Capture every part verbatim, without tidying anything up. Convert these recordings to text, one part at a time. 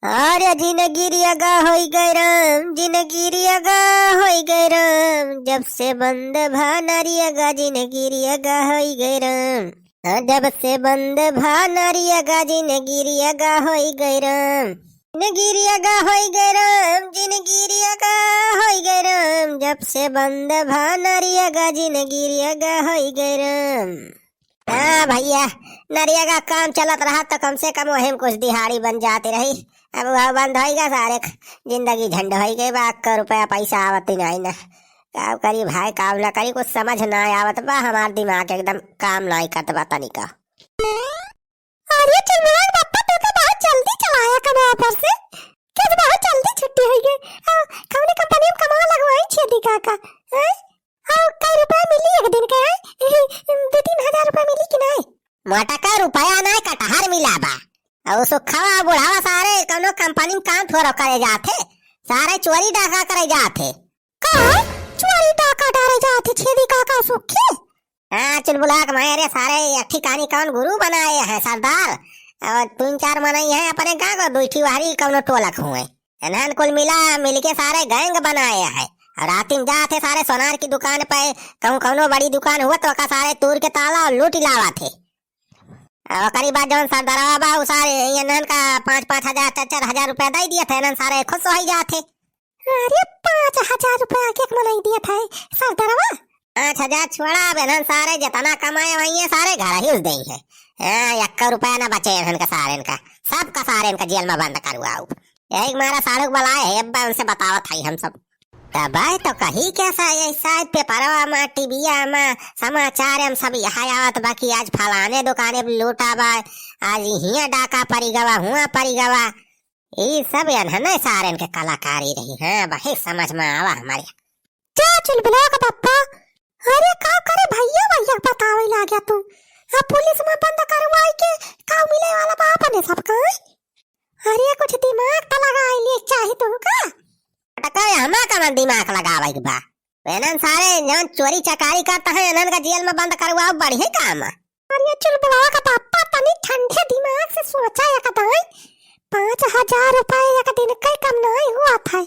अरे जिनगिरिया गा होई गए राम, जिनगिरिया गा होई गए राम, जब से बंद भा नरिया गा, जिनगिरिया गा होई गए राम। हाँ, जब से बंद भा नरिया गा, जिनगिरिया गा होई गए राम। जिनगिरिया गा होई गए राम, जिनगिरिया गा होई गए राम, जब से बंद भा नरिया गा, जिनगिरिया गा होई गए राम। हाँ भइया, नरिया का काम चलत रहा तो कम से कम वही में कुछ दिहाड़ी बन जाती रही। अब वह बंद होई गा सारे, जिंदगी झंड होई गई बा, अक्का रुपया पैसा आवत ही नाहीं ना। का करी भाई, काम ना करी, कुछ समझ ना आवत बा, हमार दिमाग एकदम काम नाहीं करत बा तनिका। अरे चुलबुलवा के पप्पा, तू तो बहुत जल्दी चलाया कमवा पर से। क्या तो बहुत जल्दी छुट्टी होई गई। आ, कौने कंपनी में कमवा लगवाई छेदी काका? हैं? आ, कई रुपया मिली एक दिन के, हैं? दो तीन हजार रुपया मिली कि नाहीं? मोटा का रुपया नाहीं, कटहर मिला बा। और सुखवा बुढ़ावा सारे कौनो कंपनी में काम थोड़ा करे जात है, सारे चोरी डाका करे जात है। का? चोरी डाका डारे जात है छेदी काका सुखी? हाँ, चुलबुलवा के माई, अरे सारे एक ठिकानी कौन गुरु बनाए हैं सरदार, और तीन चार मनई हैं अपने गाँव को, दुई ठी वहरी कौनो टोलक हुए। इन्हन कुल मिला, मिलके सारे gang बनाए हैं। और राती में जात है सारे सोनार की दुकान पे, कहूँ कौनो बड़ी दुकान हुआ तो ओका सारे तूर के ताला और लूट लावा थे। और ओकरी बाद जौन सरदारवा बा, उ सारे इन्हन का पाँच पाँच हजार, चार चार हजार रुपया दे दिए थे, इन्हन सारे खुश हो ही जात है। अरे, पाँच हजार रुपया के एक मनई दिए थे सरदारवा। पाँच हजार छोड़ा, अब इन्हन सारे जितना कमाए वही है, सारे घर ही उस देई है। हाँ, एक रुपया ना बचे इन्हन का सारे इनका, सबका सारे इनका जेल में बंद करवाओ। यही मारा साढ़ू बुलाए है, अब उनसे बतावत है हम सब। तब आए तो कही कैसा ऐसा पेपरवा में, टीवीया में, समाचार में सब यह आवत बा कि आज फलाने दुकाने पे लूटा बा, आज हियाँ डाका पड़ी गवा, हुआँ पड़ी गवा। ई सब एन्हने सारेन के कलाकारी रही। हाँ, वही समझ में आवा हमारे। जा चुलबुलवा का पप्पा, अरे का करे भइया, भइया बतावे लाग्या तू। अब पुलिस में बंद करवाई के का मिले वाला बा अपने सबका? अरे कुछ दिमाग तो लगाए लिए चाही तू का? अटका हमा का दिमाग लगावे के बा। एनन सारे जौन चोरी चकारी करत हैं, एनन का जेल में बंद करवाओ, बढ़िया काम है। अरे चुलबुलवा का पापा, तनी ठंडे दिमाग से सोचा एक दाई। पाँच हजार रुपए एक दिन के कम नाहीं हुआ था।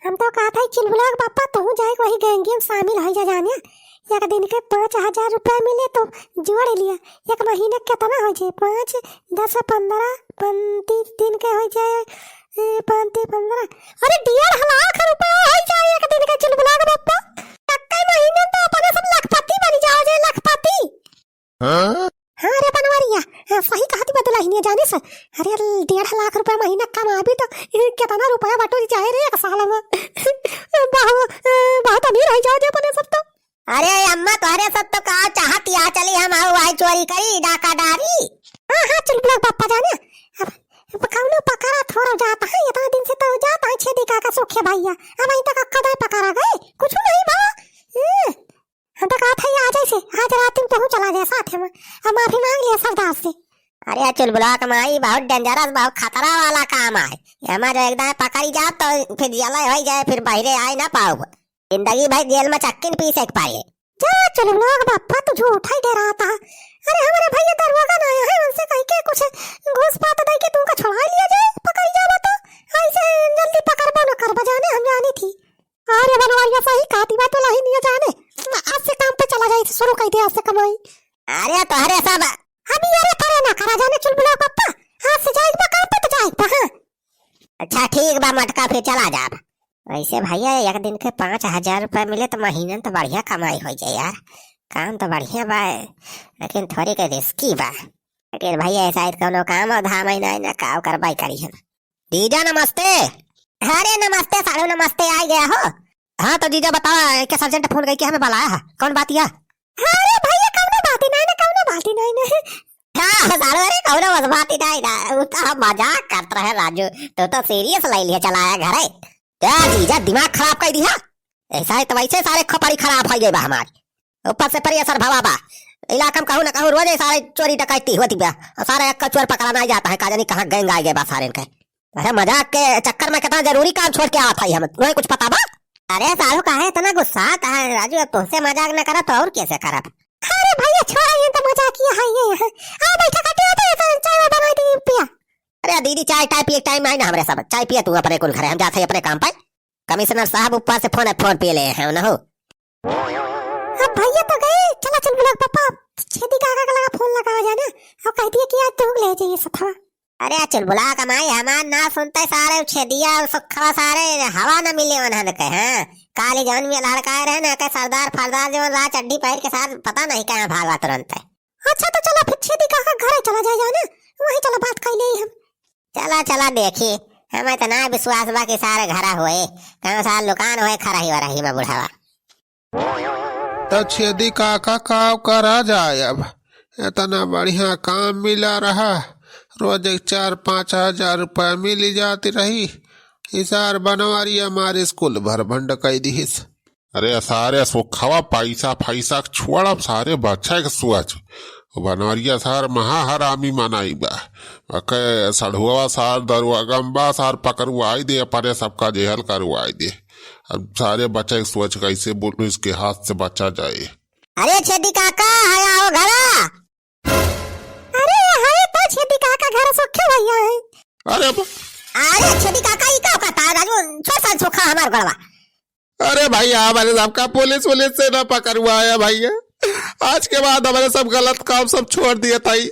हम तो कहा था चुलबुलवा का पापा, तू जाए वही गैंगे में शामिल हो जा जाने। एक दिन के पाँच हजार रुपए मिले तो जोड़ लिया, एक महीने के कितना हो जाए? पाँच, दस, पन्द्रह, पैंतीस दिन के हो जाए, ए, पैंतीस, पन्द्रह, अरे डेढ़ लाख रुपया हो जाए एक दिन के चुलबुलवा का पापा। एक्के महीने तो अपने सब लखपति बन जाओ जे, लखपति। हाँ? हाँ रे बनवरिया, हाँ, सही कहत बा दुलहिनिया जाने से। अरे डेढ़ लाख रुपया महीना कमाबी तो, ए, कितना रुपया बटोरी जाए रे एक साल में। बहु-, ए, बहुत अमीर हो जाओ जे अपने सब तो। अरे अम्मा, तोहरे सब तो का चाहत या चली हम आऊ आई चोरी करी, डाका डारी। हाँ, हाँ, चुलबुलवा का पापा जाने। अब, अब कौनो पकड़ा थोड़ा जात है, इतना दिन से तो जात है छेदी काका सुखे भइया। अब अभी तक कदा पकड़ा गए, कुछ नहीं बा। ए, हम तो कहत है, आज ऐसे, आज रात में तू चला जाए साथ में, अब माफी मांग लिया सरदार से। अरे चुलबुलवा का माई, बहुत dangerous, बहुत खतरा वाला काम है। ये हमारे एकदम पकड़ी जाओ तो फिर जेल हो जाए, फिर बाहरे आए ना पाओ, जिंदगी भर जेल में चक्किन पीसे के पड़े। जा चुलबुलवा का पापा, तू झूठा ही डराता है। अरे हमारे भइया दरोगा ना आया है, उनसे कह के कुछ घूस पात दे के तुमको छुड़ा लिया जाए, पकड़ी जावा तो। ऐसे जल्दी पकड़बो न करबा जाने, हम जानी थी। अरे बनवरिया सही कहती बा दुलहिनिया जाने, आज से काम पे चला जाए, शुरू कर दे आज से कमाई। अरे तोहरे सब। अभी अरे तोरे ना करा जाने चुलबुलवा का पापा, आज से जाए बा काम पे तो जाए बा, हाँ। अच्छा ठीक बा मटका, फिर चला जाब। वैसे भइया एक दिन के पाँच हजार रुपया मिले तो महीनन तो बढ़िया कमाई हो जाए यार, काम तो बढ़िया बा, लेकिन थोड़ी के risky बा। लेकिन भइया शायद कौनो काम और धाम ही ना, ना का करवाई करी हम। जीजा नमस्ते। अरे नमस्ते साढ़ू, नमस्ते, आ गया हो। हाँ तो जीजा बतावा, के urgent फोन करके हमें बुलाया है, कौन बात या? अरे भइया कौनो बात ही नहीं ना, कौनो बात ही नहीं ना। हाँ साढ़ू, अरे कौनो बस बात ही नहीं ना, वो तो हम मजाक करत रहे राजू, तू तो serious ले लिया चलाया घरे। क्या जीजा दिमाग खराब कर दिया? ऐसा है तो वैसे सारे खोपड़ी खराब हो गए बा हमारी। ऊपर से pressure भवा बा। इलाका में कहूँ ना कहूँ रोज सारे चोरी डकैती होती बा। और सारे एक चोर पकड़ा नहीं जाता है, का जानी कहाँ gang आ गए बा सारे इनके। अरे मजाक के चक्कर में कितना जरूरी काम छोड़ के आवत है हम, तुम्हें कुछ पता बा? अरे साढ़ू काहे इतना गुस्सा आता है राजू, अब तुमसे मजाक न करा तो और कैसे करब? अरे भइया छोड़ा, ये तो मजाक किया है ये। हाँ बैठा कटिया तो ये तो चाय बना दी पिया। अरे दीदी, चाय, चाय पिए के टाइम आई ना हमरे सब, चाय पिए तू अपने कुल घरे, हम जात है अपने काम पे। कमिश्नर साहब ऊपर से फोन, फोन पे ले हैं, उन्हों। अब भैया तो गए, चला चल बुला पापा, छेदी काका के लगा फोन लगावा जाए ना, और कह दिया कि आज तू ले जाइए सथवा। अरे चुलबुला कमाई हमार ना सुनते सारे, छेदिया और सुखवा सारे हवा न मिले उन्हन के, हाँ। काली जौन में लड़काए रहे ना के सरदार फरदार जौन ला चड्ढी पहिर के साथ पता नहीं कहाँ भागा तुरंत है। अच्छा तो चला फिर छेदी काका घरे चला जाए जाए ना, वहीं चला बात कर ले हम। चला चला देखी, हमें तो ना विश्वास बा कि सारे घरा होए, कहाँ सार लुकान होए खरही वरही में बुढ़ावा। त छेदी काका का करा जाए अब, इतना बढ़िया काम मिला रहा, रोज एक चार पाँच हजार रुपया मिली जाती रही। ई सार बनवारी हमारे स्कूल भर भंड कई दिहिस। अरे सारे सुखवा पैसा फैसा के छोड़, अब सारे बच्चा के सोच। बनवरिया सार महा हरामी मनाई बा। अके सढ़ुआ सार दरुआ गम्बा सार पकड़वाई दे, अपने सबका जेहल करवाई दे। अब सारे बच्चा के सोच कैसे पुलिस के हाथ से बचा जाए। अरे छेदी काका, है आओ घरा। अरे, है तो छेदी काका घर सुखे भैया है। अरे ब- अरे छेदी काका, ई का कहता है राजू? छोड़ सन सुखा हमार गड़वा। अरे भैया, हमारे सबका पुलिस वुलिस से ना पकड़वाया भैया। आज के बाद हमारे सब गलत काम सब छोड़ दिए ताई।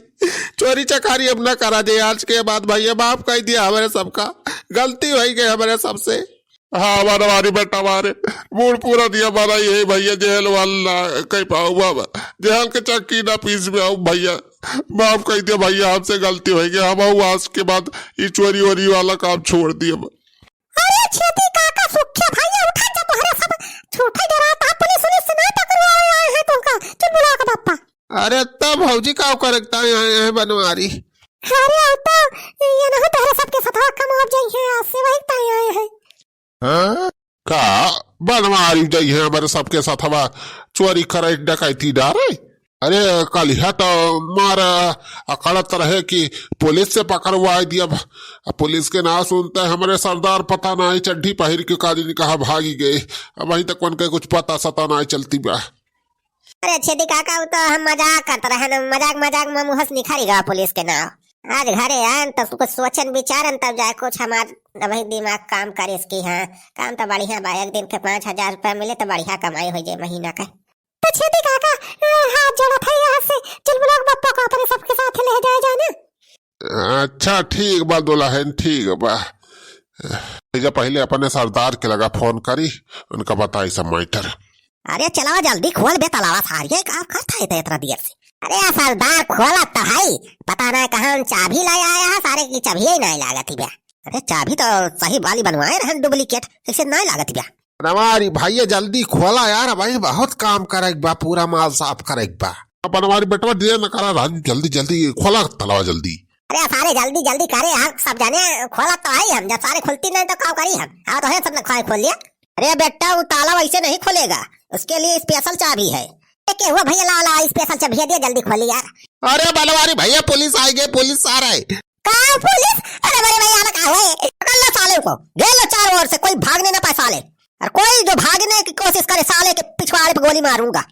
चोरी चकारी अब ना करा जाए आज के बाद भैया, माफ कर दिया हमारे सबका। गलती हो गई हमारे सबसे। हाँ, बनवारी बेटा मारे, बूढ़ पूरा दिया मारा ये भैया, जेहल वाला कहीं पाऊंगा मैं। जेहल के चक्की ना पीस में आऊं भैया, माफ कर दिया भैया, हमसे गलती हो गई। हम आऊ आज के बाद ये चोरी वोरी वाला काम छोड़ दिया। अरे छेदी काका सुखे भैया, उठा जा, तोहरे सब झूठे डराता, पुलिस उलिस से ना पकड़वावे आए हैं तुमका, चुलबुला का पापा। अरे तब भौजी का करे ताई आए हैं बनवारी। अरे आओ तो, ये ना हो तोहरे सबके साथ कम आप जाई है, आज से वही ताई आए हैं। हाँ? का बनवारी जाई है हमारे सबके साथ हवा चोरी करे डकैती डारे? अरे कलिहा तो मार अकड़त रहे कि पुलिस से पकड़वाए दिया। अब पुलिस के ना सुनते हमारे सरदार पता ना है चड्ढी पहिर के का दिन कहाँ भागी गए। अब अभी तक उनके कुछ पता सता ना चलती बा। अरे छेदी काका, वो तो हम मजाक करत रहे न, मजाक मजाक में मुँह से निखरी गवा पुलिस के नाव। आज घरे आएन तो कुछ सोचन विचारन तब जाए कुछ हमार अबही दिमाग काम करिस कि हाँ, काम तो बढ़िया बा, एक दिन के पाँच हजार रुपया मिले तो बढ़िया कमाई हो जाए महीना का। तो छेदी काका, ए, हाथ जोड़त है यहाँ से, चुलबुला के बप्पा को अपने सबके साथ ले जाए जाए ना। अच्छा ठीक बा दुल्हन, ठीक बा। जा पहले अपने सरदार के लगा फोन करी, उनका बताई सब मैटर। अरे चलावा जल्दी खोल बे तलावा सारिया, का करता है इतना देर से? अरे यार सरदार खोला तो है, पता ना कहाँ हम चाबी ले आया है, सारे की चाबी ही नहीं लागत ही बे। अरे चाबी तो सही वाली बनवाए रहन, डुप्लीकेट कैसे नहीं लागत ही बे? अरे हमारी भैया जल्दी खोला यार, भाई बहुत काम करे के बा, पूरा माल साफ करे के बा। अब बनवारी बेटवा देर न करा राजू, जल्दी जल्दी खोला तलावा जल्दी। अरे सारे जल्दी जल्दी करे हम सब जाने, खोला तो है हम, जब सारे खुलती नहीं तो का करी हम? आओ तो है सब ने खोल खोल लिया। अरे बेटा वो ताला वैसे नहीं खुलेगा, उसके लिए स्पेशल चाबी है। ए, के हुआ भैया, ला ला स्पेशल चाबी दिया, जल्दी खोली यार। अरे बनवारी भैया पुलिस आई गई, पुलिस आ रहा है। का पुलिस? अरे बड़े भैया ना का हुए? पकड़ लो साले को, घेर लो चारों ओर से, कोई भागने ना पाए साले। और कोई जो भागने की कोशिश करे साले के पिछवाड़े पे गोली मारूंगा।